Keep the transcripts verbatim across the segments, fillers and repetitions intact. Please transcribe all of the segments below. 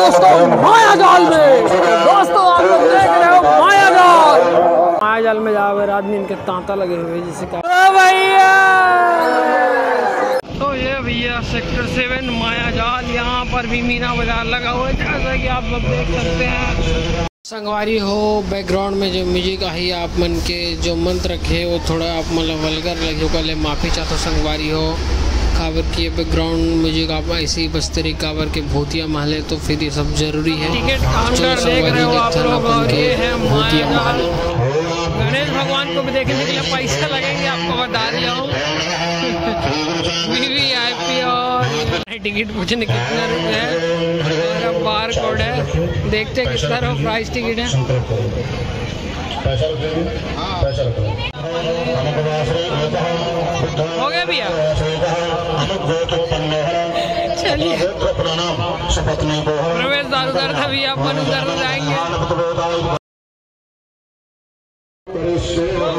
दोस्तों, माया जाल में, दोस्तों, आप लोग देख रहे हो माया जाल। माया जाल में जावे आदमी इनके तांता लगे हुए, जैसे क्या, ओ भैया। तो ये भैया सेक्टर सेवन माया जाल, यहाँ पर भी मीना बाजार लगा हुआ है, जैसा कि आप सब देख सकते हैं। संगवारी हो, बैकग्राउंड में जो म्यूजिक आही आप मन के जो मंत्र रखे, वो थोड़ा आप मन ला वल्गर लगे, ओकर ले माफी चाहत हो संगवारी हो। काबर कि ये बैकग्राउंड म्यूजिक आप ऐसे ही बजते रही, काबर के भूतिया महल है, तो फिर ये सब जरूरी है। टिकट काउंटर देख रहे हो आप लोग, और ये है भूतिया महल। गणेश भगवान को भी देखने के लिए पैसे लगेंगे, आपको बता दिया हूँ। वीवीआईपी और टिकट पूछने कितना रुपया है और अब बार कोड है, देखते हैं कितना रुपया प्राइस टिकट है। हो गया भैया, चलिए। प्रवेश द्वार उधर था भैया, अपन उधर जाएंगे। तो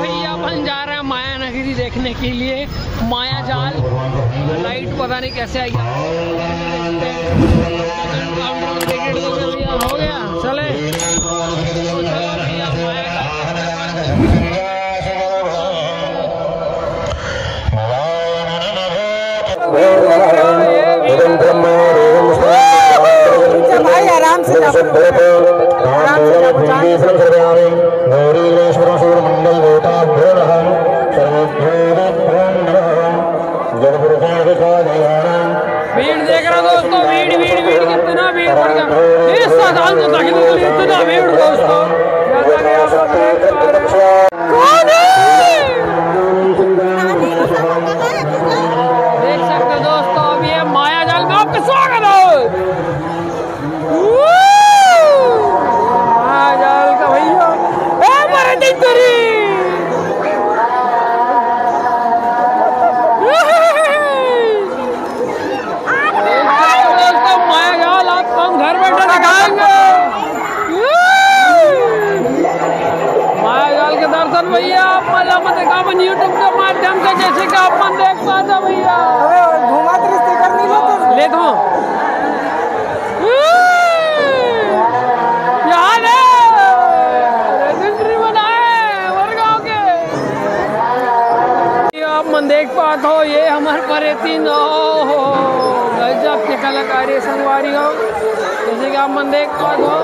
भैया अपन जा रहे हैं माया नगरी देखने के लिए, माया जाल। लाइट पता नहीं कैसे आएगी। काउंटर में टिकट दे दे भैया, हो गया, चले। तो चलो भैया, माया जाल। भाई, आराम से जाओ। आराम से जाओ, जान। भीड़ देख रहे हो दोस्तों, भीड़, भीड़, भीड़, कितना भीड़ बढ़ गया। इस साल तो तकरीबन इतना भीड़ दोस्तों, जैसा कि आप देख पा रहे हो। कौन है? देख सकते हो दोस्तों, अब ये माया जाल में आपका स्वागत है। माया जाल का भैया, ए, मरे दिन तेरी। दोस्तों, माया जाल आपको हम घर बैठे दिखाएंगे। माया जाल के दर्शन भैया, आप मजा मत देखा अपन YouTube के माध्यम से, जैसे कि आप मन देख पाते हो भैया। अबे, घुमा तो रिश्ते कर नहीं लेते। ले तो। यहाँ ले। Legendary बनाए, मर गए। ये आप मन देख पात हो, ये हमर परेतिन, ओहो, गजब के कलाकारी संगवारी हो, जैसे कि आप मन देख पात हो।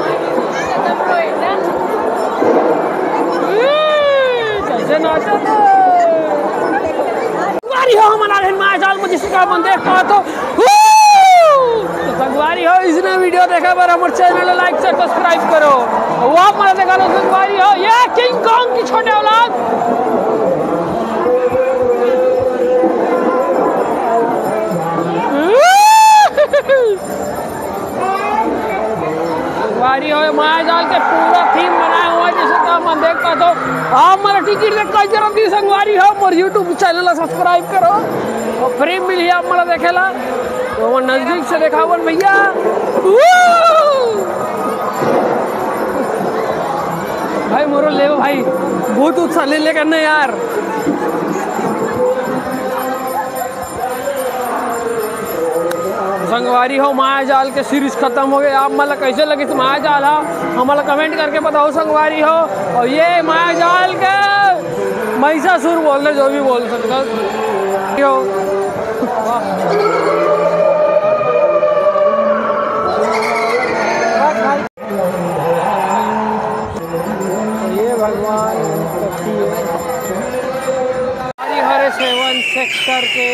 कैसे नाचत हे। संगवारी हो, हमन आ रहे हैं माया जाल में, जैसे कि आप मन देख पात हो। तो संगवारी हो, इसने वीडियो देखे बर हमर चैनल ला लाइक से सब्सक्राइब करो। वो आप मन देखा लो संगवारी हो, ये किंग कॉन्ग की छोटे औलाद। संगवारी हो, माया जाल के पूरा थीम बनाया हुआ है, जैसे कि आप मन देख पात हो। आप मन टिकट ले कोई जरूरत नहीं संगवारी हो, मोर YouTube चैनल ला सब्सक्राइब करो और फ्री मिली आप मन देखेला। तो वो नजदीक से देखावन भैया। भाई मोरो लेवो भाई, बहुत उत्साह ले लेकर ना यार। संगवारी हो, माया जाल के सीरीज खत्म हो गए। आप मन ला कैसे लगिस माया जाल हा, हमन ला कमेंट करके बताओ संगवारी हो। और ये माया जाल के महिषासुर बोल रहे, जो भी बोल सकता हो। ये भगवान शक्ति है। हरिहर सेवन सेक्टर के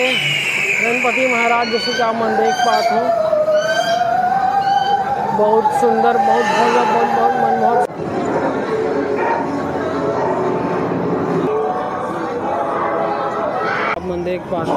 गणपति महाराज, जैसे कि आप मन देख पात हो, बहुत सुंदर, बहुत भव्य, बहुत, बहुत मनमोहक। आप मन देख पात हो।